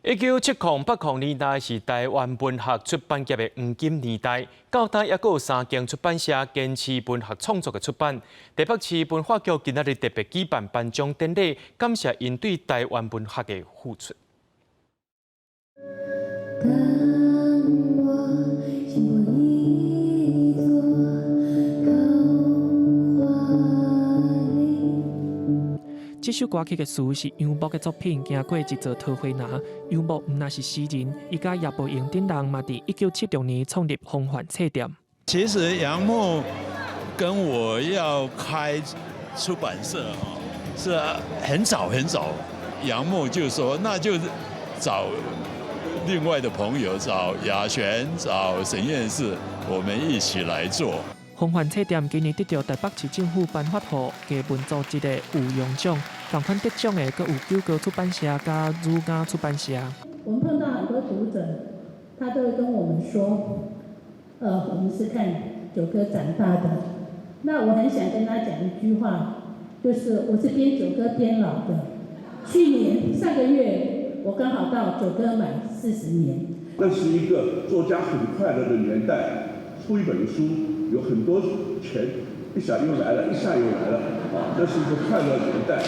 1970、80年代是台灣文學出版業的黃金年代，到今猶閣有三間出版社堅持文學創作的出版。台北市文化局今仔日特別舉辦頒獎典禮，感謝𪜶對台灣文學的付出。當我經過一座桃花林。這首歌曲的詞是楊牧的作品，行過一座桃花林。楊牧毋但是詩人，伊佮葉步榮等人嘛，佇1976年創立風帆冊店。其實楊牧跟我要開出版社哦，是很早很早。楊牧就說，那就找另外的朋友，找雅璇、找沈彥士，我們一起來做。風帆冊店今年得著台北市政府頒發予藝文組織的有榮獎，仝款得獎的閣有九歌出版社佮儒雅出版社。我們碰到很多讀者，他都會跟我們說，我們是看九歌長大的。那我很想跟他講一句話，就是我是邊九歌邊老的。去年上個月，我剛好到九歌滿40年。那是一個作家很快樂的年代，出一本書有很多錢，一下又來了，一下又來了，啊，那是一個快樂年代。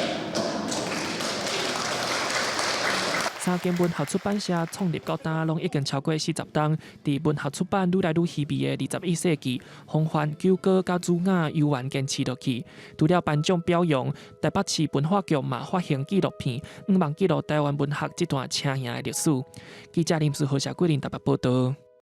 三間文學出版社創立到今，攏已經超過40冬。佇文學出版愈來愈稀微的21世紀，風帆、九歌佮儒雅猶原堅持落去。除了頒獎表揚，台北市文化局嘛發行紀錄片，向望記錄台灣文學這段車贏的歷史。記者林思豪、謝桂林台北報導。